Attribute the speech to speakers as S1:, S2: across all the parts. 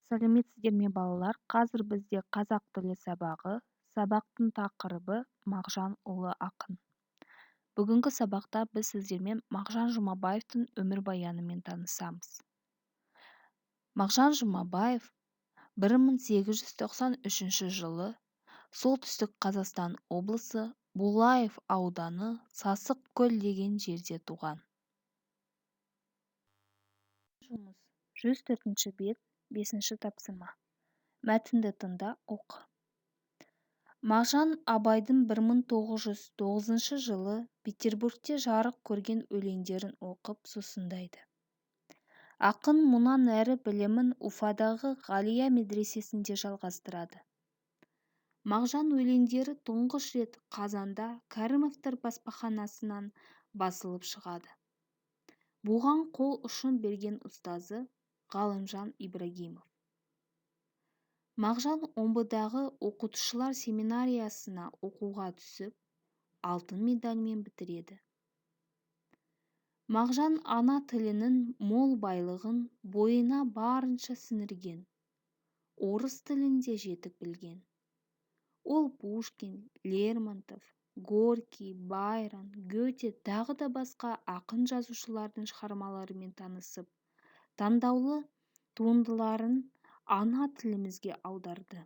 S1: Сәлеметсіздер ме, балалар! Қазір бізде қазақ тілі сабағы. Сабақтың тақырыбы: Мағжан — ұлы ақын. Бүгінгі сабақта біз сіздермен Мағжан Жұмабаевтың өмірбаянымен танысамыз. Мағжан Жұмабаев 1893 жылы Солтүстік Қазақстан облысы Булаев ауданы Сасықкөл деген жерде туған. Жұмыс. 104-бет, 5 тапсырма. Мәтінді тыңда, оқы. Мағжан Абайдың 1909 жылы Петербургте жарық көрген өлеңдерін оқып сусындайды. Ақын мұнан әрі білімін Уфадағы Ғалия медресесінде жалғастырады. Мағжан өлеңдері тұңғыш рет қазанда Кәрімовтер баспаханасынан басылып шығады. Бұған қол ұшын берген ұстазы Ғалымжан Ибрагимов. Мағжан Омбыдағы оқытушылар семинариясына оқуға түсіп, алтын медальмен бітіреді. Мағжан ана тілінің мол байлығын бойына барынша сіңірген, орыс тілін де жетік білген. Ол Пушкин, Лермонтов, Горький, Байрон, Гете тағы да басқа ақын-жазушылардың шығармаларымен танысып, таңдаулы туындыларын ана тілімізге аударды.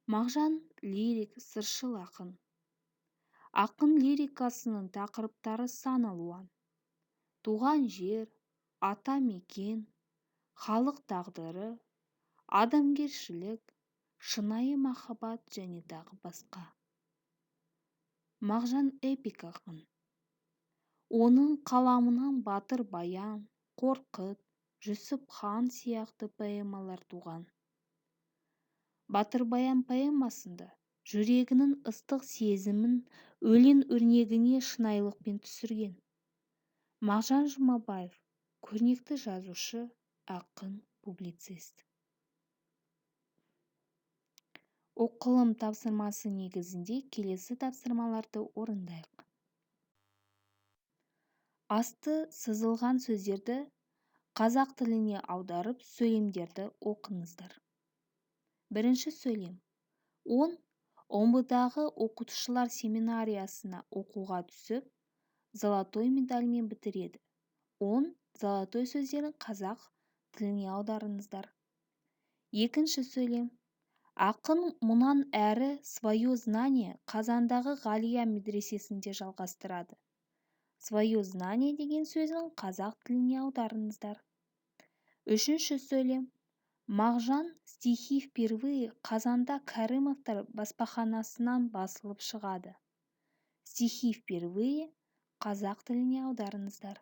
S1: Мағжан — лирик, сыршыл ақын. Ақын лирикасының тақырыптары сан алуан: туған жер, ата мекен, халық тағдыры, адамгершілік, шынайы махаббат және тағы басқа. Мағжан — эпик ақын. Оның қаламынан Батыр Баян, Қорқыт, Жүсіп хан сияқты поэмалар туған. Батыр Баян поэмасында жүрегінің ыстық сезімін өлең өрнегіне шынайылықпен түсірген. Мағжан Жұмабаев — көрнекті жазушы, ақын, публицист. Оқылым тапсырмасы негізінде келесі тапсырмаларды орындайық. Асты сызылған сөздерді қазақ тіліне аударып, сөйлемдерді оқыңыздар. Бірінші сөйлем. Он Омбыдағы оқытушылар семинариясына оқуға түсіп, золотой медальмен бітіреді. Он, золотой сөздерін қазақ тіліне аударыңыздар. Екінші сөйлем. Ақын мұнан әрі свое знание Қазандағы Ғалия медресесінде жалғастырады. Свое знание деген сөзін қазақ тіліне аударыңыздар. Үшінші сөйлем. Мағжан стихи впервые қазанда Кәрімовтар баспаханасынан басылып шығады. Стихи впервые қазақ тіліне аударыңыздар.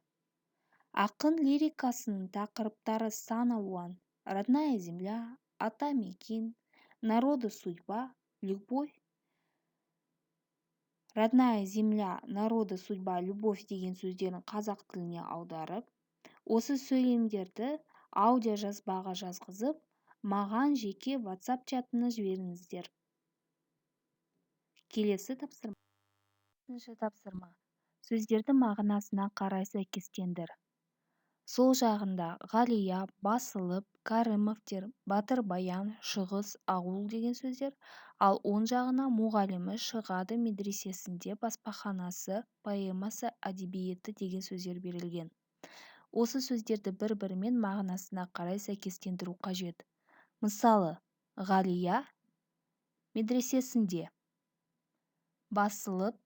S1: Ақын лирикасының тақырыптары сан алуан: родная земля, ата мекен, народа судьба, любовь. Родная земля, народа судьба, любовь деген сөздерін қазақ тіліне аударып, осы сөйлемдерді аудиожазбаға жазғызып, маған жеке WhatsApp чатына жіберіңіздер. Келесі тапсырма. Төртінші тапсырма. Сөздерді мағынасына қарай сәйкестендір. Сол жағында Ғалия, басылып, Кәрімовтер, Батыр Баян, Шығыс, ауыл деген сөздер, ал оң жағына мұғалімі, шығады, медресесінде, баспаханасы, поэмасы, әдебиеті деген сөздер берілген. Осы сөздерді бір-бірімен мағынасына қарай сәйкестендіру қажет. Мысалы, Ғалия медресесінде, басылып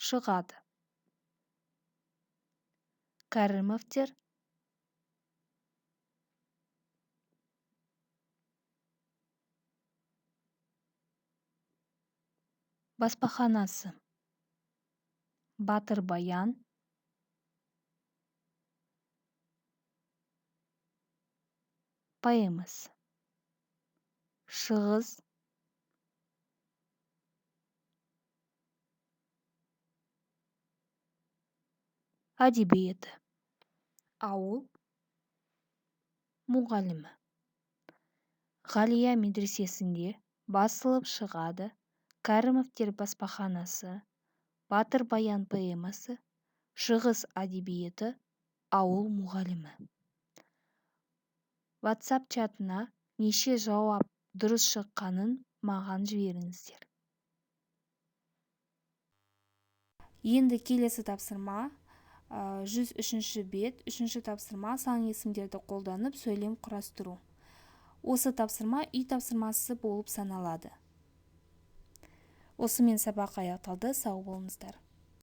S1: шығады, Кәрімовтер баспаханасы, Батыр Баян поэмасы, Шығыс әдебиеті, ауыл мұғалімі. Ғалия медресесінде, басылып шығады, Кәрімовтер баспаханасы, Батыр Баян поэмасы, Шығыс әдебиеті, Ауыл мұғалімі. WhatsApp чатына неше жауап дұрыс шыққанын маған жіберіңіздер. Енді келесі тапсырма, 103 бет, 3 тапсырма: сан есімдерді қолданып сөйлем құрастыру. Осы тапсырма үй тапсырмасы болып саналады. Осымен сабақ аяқталды. Сау болыңыздар.